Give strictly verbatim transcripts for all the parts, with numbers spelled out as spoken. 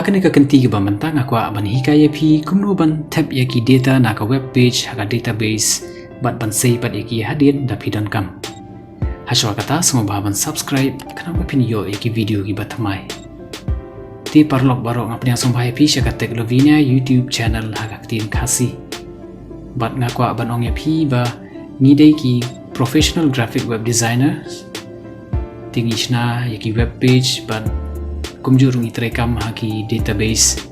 Kane ka kynti kaba mynta nga kwah ban hikai ïa phi kumno ban thep ïa ki data na ka web page ha ka database bad ban sei pat ïa ki hadien da phi donkam. Hashwa kata sngewbha ban subscribe khnang ba phin ïoh ïa ki video kiba thymmai. Te paralok baroh, nga pdiang sngewbha ïa phi sha ka Tech Lavinia YouTube channel ha ka ktien Khasi. Bad nga kwah ban ong ïa phi ba ngi dei ki professional graphic web designers. Te ngi shna ïa ki web page bad kumjuh ruh ngi treikam ha ki database.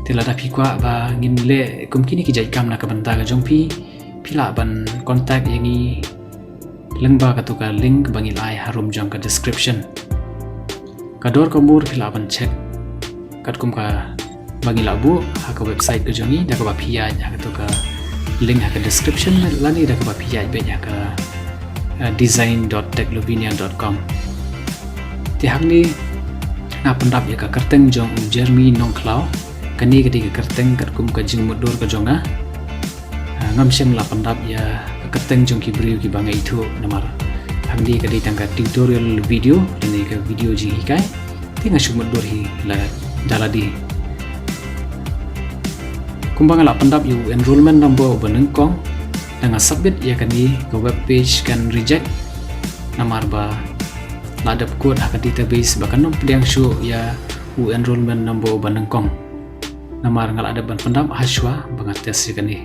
Te lada phi kwah ba ngin leh kum kine ki jait kam na ka bynta ka jong phi, phi lah ban contact ïa ngi lyngba katu ka link ba ngi la ai harum jong ka description. Ka dor ka mur phi lah ban check katkum kaba ngi la buh ha ka website ka jong ngi da kaba phi ïaid ha katu ka link ha ka description lane da kaba phi ïaid beit ha ka, eh, design dot techlovinia dot com. Te hangne nga pyndap ïa ka kyrteng jong u Jeremy Nongkhlaw. Kane ka dei ka kyrteng katkum ka jingmutdur ka jong nga. Ah, ngam shym la pyndap ïa ka kyrteng jong ki briew kiba nga ithuh namar hangne ka dei tang ka tutorial video lane ka video jinghikai. Te nga shu mutdur hi la da lade. Kumba nga la pyndap ïa u enrollment number uba nyngkong, da nga submit ïa kane ka web page kan reject namar ba la dep code ha ka database ba kan ym pdiang shuh ïa u enrollment number uba nyngkong. Namar nga la dep ban pyndap hashwa ba nga test ïa kane.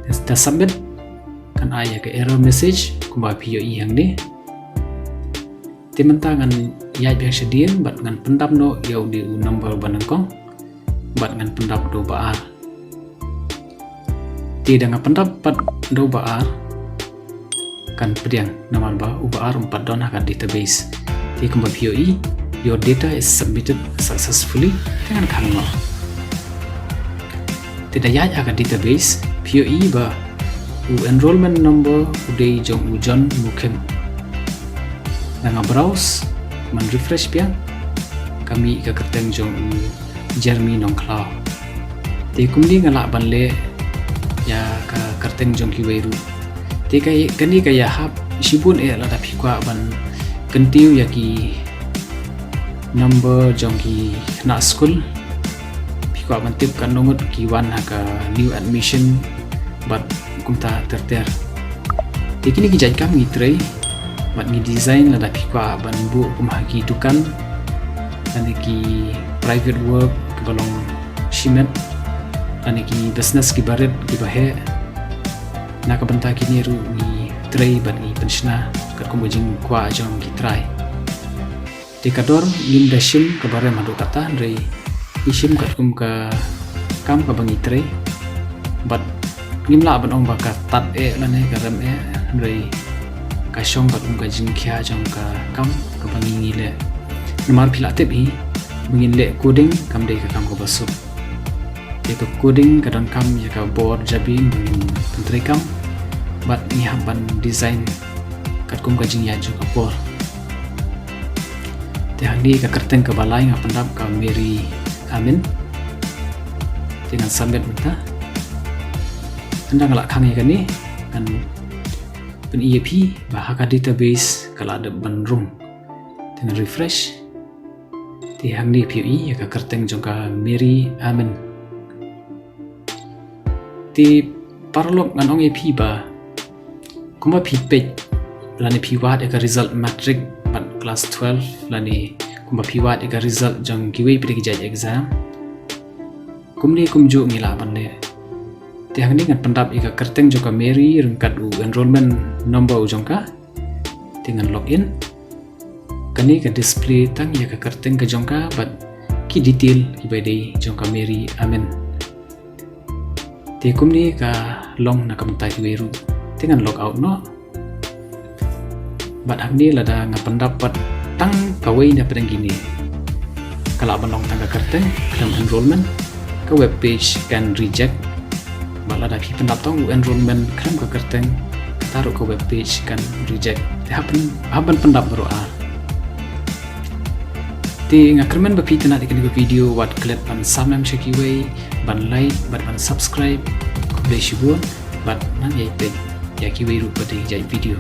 Te da submit kan ai ïa ka error message kumba phi ïohi hangne. Te mynta ngan ïaid biang shadien bad ngan pyndap noh ïa une u number uba nyngkong bad ngan pyndap da uba ar. Te da nga pyndap pat da uba ar kan pdiang namar ba uba ar um pat don ha ka database. Te kumba phi ïohi, "Your data is submitted successfully." Te ngan khang noh. Te da ïaid ha ka database phi ïohi ba u enrollment number u dei jong u John Mukhim. Da nga browse, ngan refresh biang, ka mih ka kyrteng jong u Jeremy Nongkhlaw. Te kumne nga lah ban leh ïa ka kyrteng jong kiwei ruh. Te ka, kane ka ïahap shibun eh lada phi kwah ban kyntiew ïa ki number jong ki khynnah skul. Phi kwah ban tip katno ngut ki wan ha ka new admission bad kumta ter ter. Te kine ki jait kam ngi trei bad ngi design lada phi kwah ban buh kum ha ki dukan lane ki private work kiba long shimet lane ki business kiba rit kiba heh. Na ka bynta kine ruh ngi trei bad ngi pynshna katkum ka jingkwah jong ki trai. Te ka dor ngim da shim kaba rem haduh katta, hynrei ngi shim katkum ka kam kaba ngi trei. Bad ngim lah ban ong ba ka tad eh lane ka rem eh, hynrei ka shong katkum ka jingkhia jong ka kam kaba ngi ngi leh. Namar phi lah tip hi, ba ngin leh coding kam dei ka kam kaba suk. Te ka coding ka donkam ïa ka bor jabieng ba ngin pyntreikam bad ngi hap ban design katkum ka jingïaid jong ka por. Te hangne ka kyrteng kaba lai nga pyndap ka Mary Amin. Te ngan submit mynta. Ynda nga la khang ïa kane ngan pyni ïa phi ba ha ka database ka la dep ban rung. Te ngan refresh. Te hangne phi ïohi ïa ka kyrteng jong ka Mary Amin. Te paralok ngan ong ïa phi ba kumba phi peit lane phi wad ïa ka result matric bad class twelve lane kumba phi wad ïa ka result jong kiwei pat ki jait exam. Kumne kumjuh ngi lah ban leh. Te hangne ngan pyndap ïa ka kyrteng jong ka Mary ryngkat u enrollment number u jong ka. Te ngan log in. Kane ka display tang ïa ka kyrteng ka jong ka bad ki detail kiba dei jong ka Mary Amin. Te kumne ka long na ka bynta kiwei ruh. Te ngan log out noh. Bad hangne lada nga pyndap pat tang kawei na pdeng kine, ka lah ban long tang ka kyrteng khlem enrollment, ka web page kan reject. Bad lada phi pyndap tang u enrollment khlem ka kyrteng, kata ruh ka web page kan reject. Te hap ban, hap ban pyndap baroh ar. Te nga kyrmen ba phi tynnad ïa kane ka video, wat klet ban subscribe sha kiwei, ban like bad ban subscribe. Khublei shibun bad nang ïai peit ïa kiwei ruh pat ki jait video.